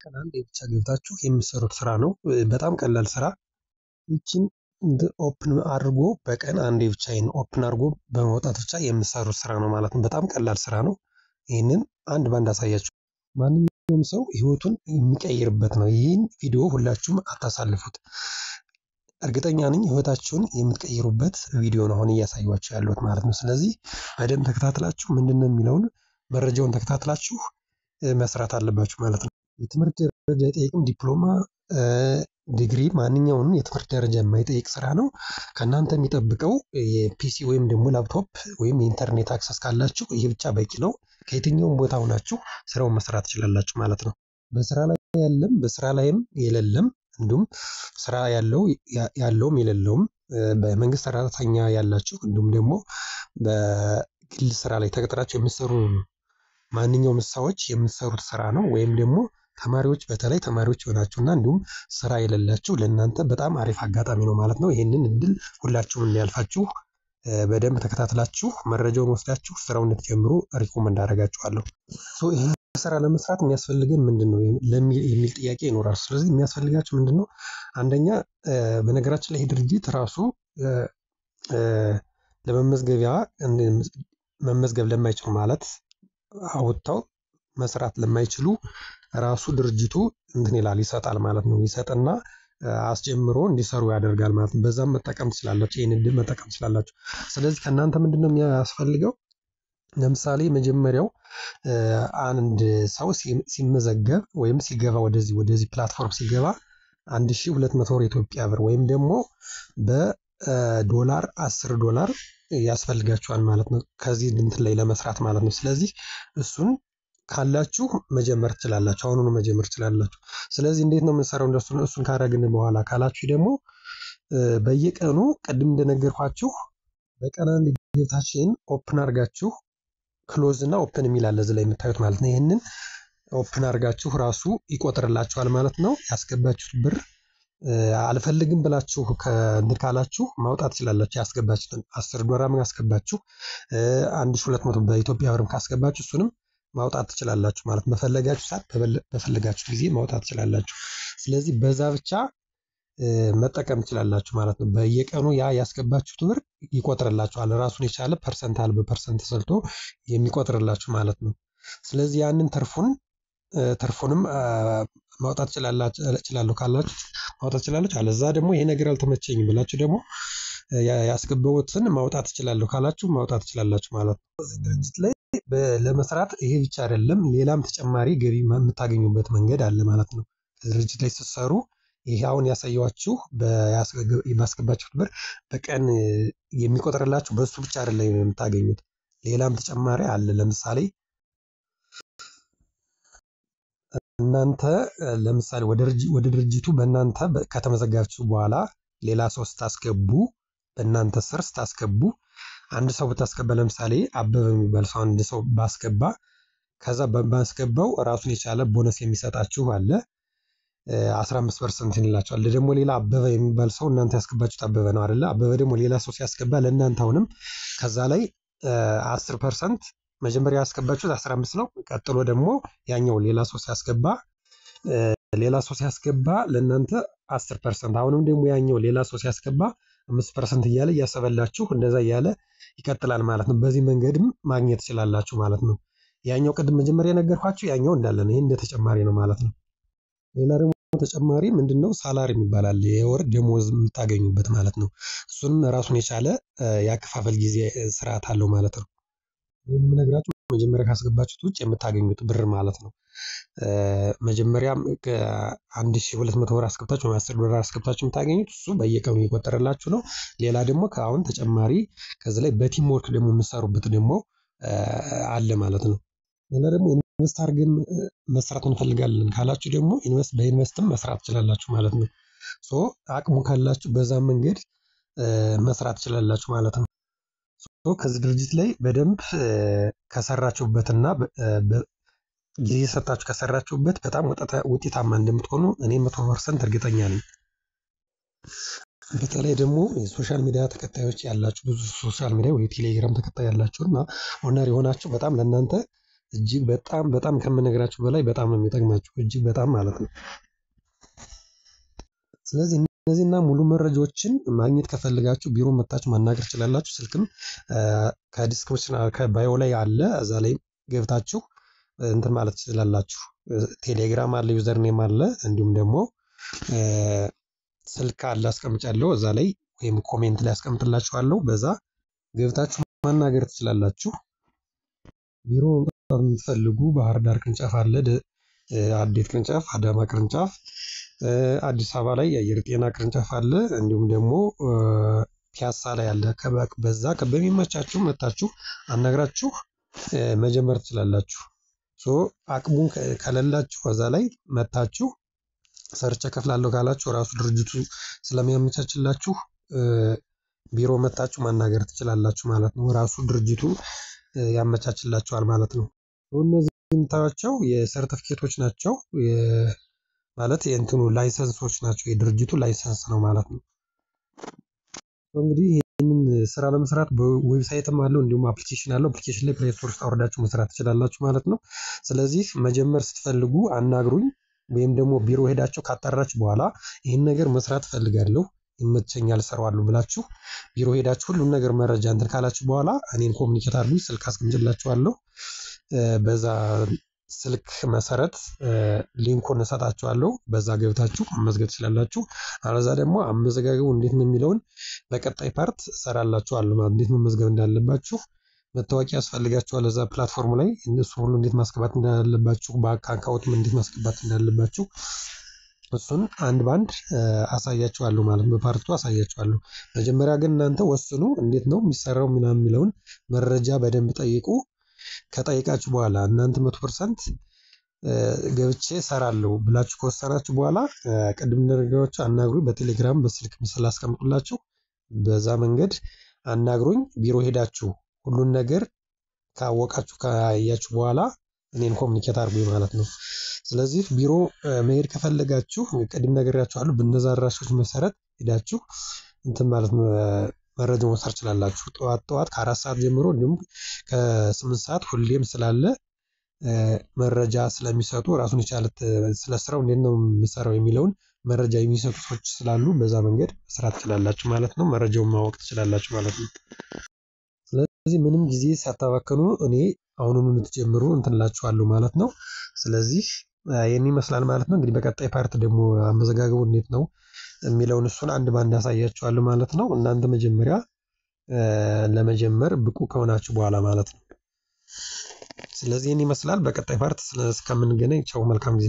በቀን አንዴ ብቻ ገብታችሁ የምትሰሩት ስራ ነው። በጣም ቀላል ስራ። ይችን open አድርጎ በቀን አንዴ ብቻ ይሄን open አድርጎ በመውጣት ብቻ የምትሰሩት ስራ ነው ማለት ነው። በጣም ቀላል ስራ ነው። ይህንን አንድ ባንድ አሳያችሁ። ማንኛውም ሰው ህይወቱን የሚቀይርበት ነው። ይህን ቪዲዮ ሁላችሁም አታሳልፉት። እርግጠኛ ነኝ ህይወታችሁን የምትቀይሩበት ቪዲዮ ነው አሁን እያሳያችሁ ያለሁት ማለት ነው። ስለዚህ በደንብ ተከታትላችሁ ምንድን ነው የሚለውን መረጃውን ተከታትላችሁ መስራት አለባችሁ ማለት ነው። የትምህርት ደረጃ አይጠይቅም። ዲፕሎማ፣ ዲግሪ፣ ማንኛውንም የትምህርት ደረጃ የማይጠይቅ ስራ ነው። ከእናንተ የሚጠብቀው የ PC ወይም ደግሞ ላፕቶፕ ወይም የኢንተርኔት access ካላችሁ ይሄ ብቻ በቂ ነው። ከየትኛውም ቦታ ሆናችሁ ስራውን መስራት ትችላላችሁ ማለት ነው። በስራ ላይ ያለም በስራ ላይም የሌለም እንዲሁም ስራ ያለው ያለውም የሌለውም፣ በመንግስት ሰራተኛ ያላችሁ እንዲሁም ደግሞ በግል ስራ ላይ ተቀጥራችሁ የምትሰሩ ማንኛውም ሰዎች የምትሰሩት ስራ ነው። ወይም ደግሞ ተማሪዎች፣ በተለይ ተማሪዎች የሆናችሁና እንዲሁም ስራ የሌላችሁ ለእናንተ በጣም አሪፍ አጋጣሚ ነው ማለት ነው። ይህንን እድል ሁላችሁም እንዲያልፋችሁ በደንብ ተከታትላችሁ መረጃውን ወስዳችሁ ስራውን እንድትጀምሩ recommend አደርጋችኋለሁ። ይህን ስራ ለመስራት የሚያስፈልገን ምንድን ነው የሚል ጥያቄ ይኖራል። ስለዚህ የሚያስፈልጋችሁ ምንድን ነው? አንደኛ፣ በነገራችን ላይ ይህ ድርጅት ራሱ ለመመዝገቢያ መመዝገብ ለማይችሉ፣ ማለት አውጥተው መስራት ለማይችሉ ራሱ ድርጅቱ እንትን ይላል፣ ይሰጣል ማለት ነው። ይሰጥና አስጀምሮ እንዲሰሩ ያደርጋል ማለት ነው። በዛም መጠቀም ትችላላችሁ፣ ይህን እድል መጠቀም ትችላላችሁ። ስለዚህ ከእናንተ ምንድን ነው የሚያስፈልገው? ለምሳሌ መጀመሪያው አንድ ሰው ሲመዘገብ ወይም ሲገባ ወደዚህ platform ሲገባ 1200 ብር የኢትዮጵያ ብር ወይም ደግሞ በዶላር 10 ዶላር ያስፈልጋችኋል ማለት ነው። ከዚህ እንትን ላይ ለመስራት ማለት ነው። ስለዚህ እሱን ካላችሁ መጀመር ትችላላችሁ። አሁኑኑ መጀመር ትችላላችሁ። ስለዚህ እንዴት ነው የምንሰራው? እንደሱ እሱን ካረግን በኋላ ካላችሁ ደግሞ በየቀኑ ቅድም እንደነገርኳችሁ በቀን አንድ ገብታችን open አድርጋችሁ close እና open የሚል አለ እዚህ ላይ የምታዩት ማለት ነው። ይህንን open አድርጋችሁ ራሱ ይቆጥርላችኋል ማለት ነው። ያስገባችሁት ብር አልፈልግም ብላችሁ እንትን ካላችሁ ማውጣት ትችላላችሁ። ያስገባችሁትን 10 ዶላርም ያስገባችሁ፣ 1200 በኢትዮጵያ ብርም ካስገባችሁ እሱንም ማውጣት ትችላላችሁ ማለት በፈለጋችሁ ሰዓት በፈለጋችሁ ጊዜ ማውጣት ትችላላችሁ። ስለዚህ በዛ ብቻ መጠቀም ትችላላችሁ ማለት ነው። በየቀኑ ያ ያስገባችሁት ብር ይቆጥርላችኋል። ራሱን የቻለ percent አለ፣ በ percent ተሰልቶ የሚቆጥርላችሁ ማለት ነው። ስለዚህ ያንን ትርፉንም ማውጣት እችላለሁ ካላችሁ ማውጣት ትችላላችሁ። አለዛ ደግሞ ይሄ ነገር አልተመቸኝም ብላችሁ ደግሞ ያስገባሁትን ማውጣት እችላለሁ ካላችሁ ማውጣት ትችላላችሁ ማለት ነው። እዚህ ድርጅት ላይ ለመስራት ይሄ ብቻ አይደለም፣ ሌላም ተጨማሪ ገቢ የምታገኙበት መንገድ አለ ማለት ነው። ድርጅት ላይ ስትሰሩ ይሄ አሁን ያሳየኋችሁ ባስገባችሁት ብር በቀን የሚቆጥርላችሁ በሱ ብቻ አይደለም የምታገኙት፣ ሌላም ተጨማሪ አለ። ለምሳሌ እናንተ ለምሳሌ ወደ ድርጅቱ በእናንተ ከተመዘጋችሁ በኋላ ሌላ ሰው ስታስገቡ፣ በእናንተ ስር ስታስገቡ፣ አንድ ሰው ብታስገባ፣ ለምሳሌ አበበ የሚባል ሰው አንድ ሰው ባስገባ፣ ከዛ ባስገባው ራሱን የቻለ ቦነስ የሚሰጣችሁ አለ። 15% ይላቸዋል። ደግሞ ሌላ አበበ የሚባል ሰው፣ እናንተ ያስገባችሁት አበበ ነው አይደለ? አበበ ደግሞ ሌላ ሰው ሲያስገባ ለእናንተ አሁንም ከዛ ላይ 10%፣ መጀመሪያ ያስገባችሁት 15 ነው። ቀጥሎ ደግሞ ያኛው ሌላ ሰው ሲያስገባ ለእናንተ 10%፣ አሁንም ደግሞ ያኛው ሌላ ሰው ሲያስገባ 5% እያለ እያሰበላችሁ እንደዛ እያለ ይቀጥላል ማለት ነው። በዚህ መንገድም ማግኘት ትችላላችሁ ማለት ነው። ያኛው ቅድም መጀመሪያ የነገርኳችሁ ያኛው እንዳለ ነው። ይሄ እንደ ተጨማሪ ነው ማለት ነው። ሌላ ደግሞ ተጨማሪ ምንድነው? Salary የሚባል አለ፣ የወር ደሞዝ የምታገኙበት ማለት ነው። እሱንም ራሱን የቻለ የአከፋፈል ጊዜ ስርዓት አለው ማለት ነው። የምነግራችሁ መጀመሪያ ካስገባችሁት ውጭ የምታገኙት ብር ማለት ነው። መጀመሪያም 1200 ብር አስገብታችሁ ወይ 10 ዶላር አስገብታችሁ የምታገኙት እሱ በየቀኑ እየቆጠረላችሁ ነው። ሌላ ደግሞ ከአሁን ተጨማሪ ከዚህ ላይ በ team work ደግሞ የምትሰሩበት ደግሞ አለ ማለት ነው። ሌላ ደግሞ invest አድርገን መስራት እንፈልጋለን ካላችሁ ደግሞ በ invest ም መስራት ትችላላችሁ ማለት ነው። So አቅሙ ካላችሁ በዛ መንገድ መስራት ትችላላችሁ ማለት ነው። So ከዚህ ድርጅት ላይ በደንብ ከሰራችሁበትና ጊዜ ሰጣችሁ ከሰራችሁበት በጣም ውጤታማ እንደምትሆኑ እኔ 100% እርግጠኛ ነኝ። በተለይ ደግሞ የ social media ተከታዮች ያላችሁ፣ ብዙ social media ወይ ቴሌግራም ተከታይ ያላችሁ እና owner የሆናችሁ በጣም ለእናንተ እጅግ በጣም በጣም ከምነግራችሁ በላይ በጣም ነው የሚጠቅማችሁ፣ እጅግ በጣም ማለት ነው። ስለዚህ እነዚህና ሙሉ መረጃዎችን ማግኘት ከፈለጋችሁ ቢሮ መጥታችሁ ማናገር ትችላላችሁ። ስልክም ከ description ከ bio ላይ አለ፣ እዛ ላይ ገብታችሁ እንትን ማለት ትችላላችሁ። ቴሌግራም አለ፣ username አለ፣ እንዲሁም ደግሞ ስልክ አለ አስቀምጫለሁ እዛ ላይ ወይም comment ላይ አስቀምጥላችኋለሁ። በዛ ገብታችሁ ማናገር ትችላላችሁ። ቢሮ መምጣት የምትፈልጉ ባህር ዳር ቅርንጫፍ አለ፣ አዴት ቅርንጫፍ፣ አዳማ ቅርንጫፍ፣ አዲስ አበባ ላይ የአየር ጤና ቅርንጫፍ አለ፣ እንዲሁም ደግሞ ፒያሳ ላይ አለ። በዛ በሚመቻችሁ መታችሁ አናግራችሁ መጀመር ትችላላችሁ። So አቅሙን ከሌላችሁ እዛ ላይ መታችሁ ሰርቼ እከፍላለሁ ካላችሁ ራሱ ድርጅቱ ስለሚያመቻችላችሁ ቢሮ መታችሁ ማናገር ትችላላችሁ ማለት ነው። ራሱ ድርጅቱ ያመቻችላችኋል ማለት ነው። እነዚህ የምታዩቸው የሰርተፍኬቶች ናቸው፣ ማለት የእንትኑ license ኦች ናቸው። የድርጅቱ license ነው ማለት ነው። እንግዲህ ይህንን ስራ ለመስራት በ website ም አለው እንዲሁም application አለው። Application ላይ Play Store ውስጥ አውርዳችሁ መስራት ትችላላችሁ ማለት ነው። ስለዚህ መጀመር ስትፈልጉ አናግሩኝ፣ ወይም ደግሞ ቢሮ ሄዳችሁ ካጣራችሁ በኋላ ይህን ነገር መስራት እፈልጋለሁ ይመቸኛል፣ እሰራዋለሁ ብላችሁ ቢሮ ሄዳችሁ ሁሉም ነገር መረጃ እንትን ካላችሁ በኋላ እኔን communicate አድርጉኝ፣ ስልክ አስቀምጥላችኋለሁ። በዛ ስልክ መሰረት link ኡን እሰጣችኋለሁ። በዛ ገብታችሁ መመዝገብ ትችላላችሁ። አለዛ ደግሞ አመዘጋገቡ እንዴት ነው የሚለውን በቀጣይ part እሰራላችኋለሁ። እንዴት መመዝገብ እንዳለባችሁ፣ መታወቂያ ያስፈልጋችኋል። እዛ platform ኡ ላይ እነሱ ሁሉ እንዴት ማስገባት እንዳለባችሁ፣ ባንክ account እንዴት ማስገባት እንዳለባችሁ እሱን አንድ ባንድ አሳያችኋለሁ ማለት ነው። በ part ኡ አሳያችኋለሁ። መጀመሪያ ግን እናንተ ወስኑ፣ እንዴት ነው የሚሰራው ምናምን የሚለውን መረጃ በደንብ ጠይቁ። ከጠይቃችሁ በኋላ እናንተ 100% ገብቼ እሰራለሁ ብላችሁ ከወሰናችሁ በኋላ ቅድም እንደነገርኳችሁ አናግሩኝ። በቴሌግራም በስልክ ምስል አስቀምጡላችሁ። በዛ መንገድ አናግሩኝ። ቢሮ ሄዳችሁ ሁሉን ነገር ካወቃችሁ ካያችሁ በኋላ እኔን communicate አድርጉኝ ማለት ነው። ስለዚህ ቢሮ መሄድ ከፈለጋችሁ ቅድም ነግሬያችኋለሁ። በእነዛ አድራሾች መሰረት ሄዳችሁ እንትን ማለት መረጃ መውሰድ ትችላላችሁ። ጠዋት ጠዋት ከ4 ሰዓት ጀምሮ እንዲሁም ከ8 ሰዓት ሁሌም ስላለ መረጃ ስለሚሰጡ ራሱን የቻለ ስለ ስራው እንዴት ነው የምሰራው የሚለውን መረጃ የሚሰጡ ሰዎች ስላሉ በዛ መንገድ መስራት ትችላላችሁ ማለት ነው። መረጃውን ማወቅ ትችላላችሁ ማለት ነው። ስለዚህ ምንም ጊዜ ሳታባክኑ እኔ አሁኑኑ እንድትጀምሩ እንትን እላችኋለሁ ማለት ነው። ስለዚህ ይህን ይመስላል ማለት ነው። እንግዲህ በቀጣይ part ደግሞ አመዘጋገቡ እንዴት ነው የሚለውን እሱን አንድ ባንድ አሳያችኋለሁ ማለት ነው። እናንተ መጀመሪያ ለመጀመር ብቁ ከሆናችሁ በኋላ ማለት ነው። ስለዚህ ይህን ይመስላል። በቀጣይ part እስከምንገናኝ ቻው፣ መልካም ጊዜ።